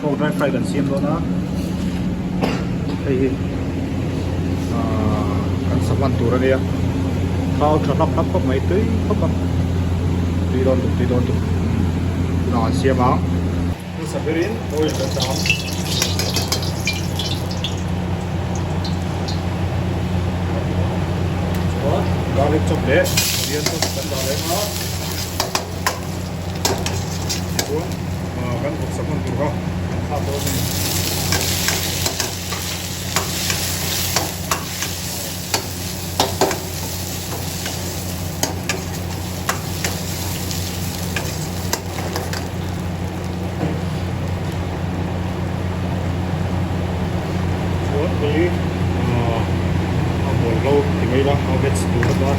Pork dry fry kan siam dawn a, hei hi ahh kan sahman tur a nia, thau tha hlap hlap khawp mai tui khawp a, tui dawn tuk tui dawn tuk tunah kan siam ang. Hmasa berin oil kan dah ang. Chuan garlic chop leh onion chop kan dah leh ang a. Chuan kan vawksa hman tur kha kan thlak dawn a ni. Chuan hei a bawlhlo ti mai ila a veg tur ata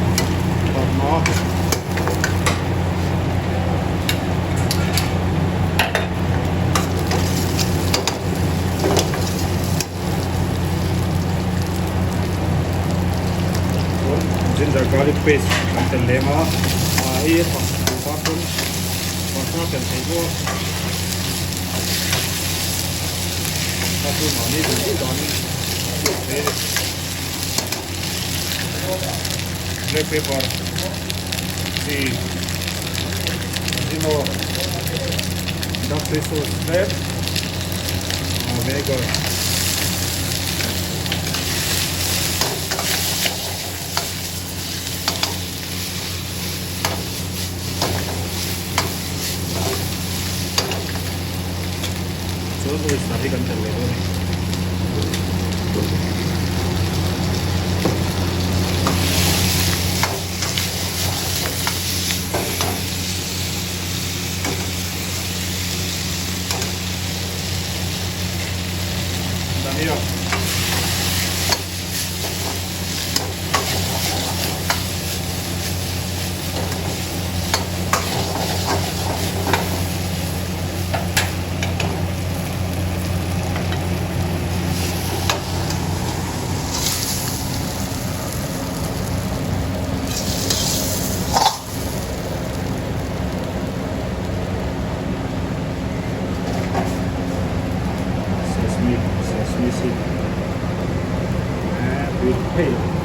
thlak hma chuan ginger garlic paste kan tel lem a ah hei a pak duh tan pawn parsa tel thei bawk a kha chu mahni duh duh danin a siam thei a ni black pepper chi ajino dark soy sauce tlem vinegar chuan oyster hi kan tel leh dawn a ni. Dania. Sesame, sesame seed. Tui thei lo.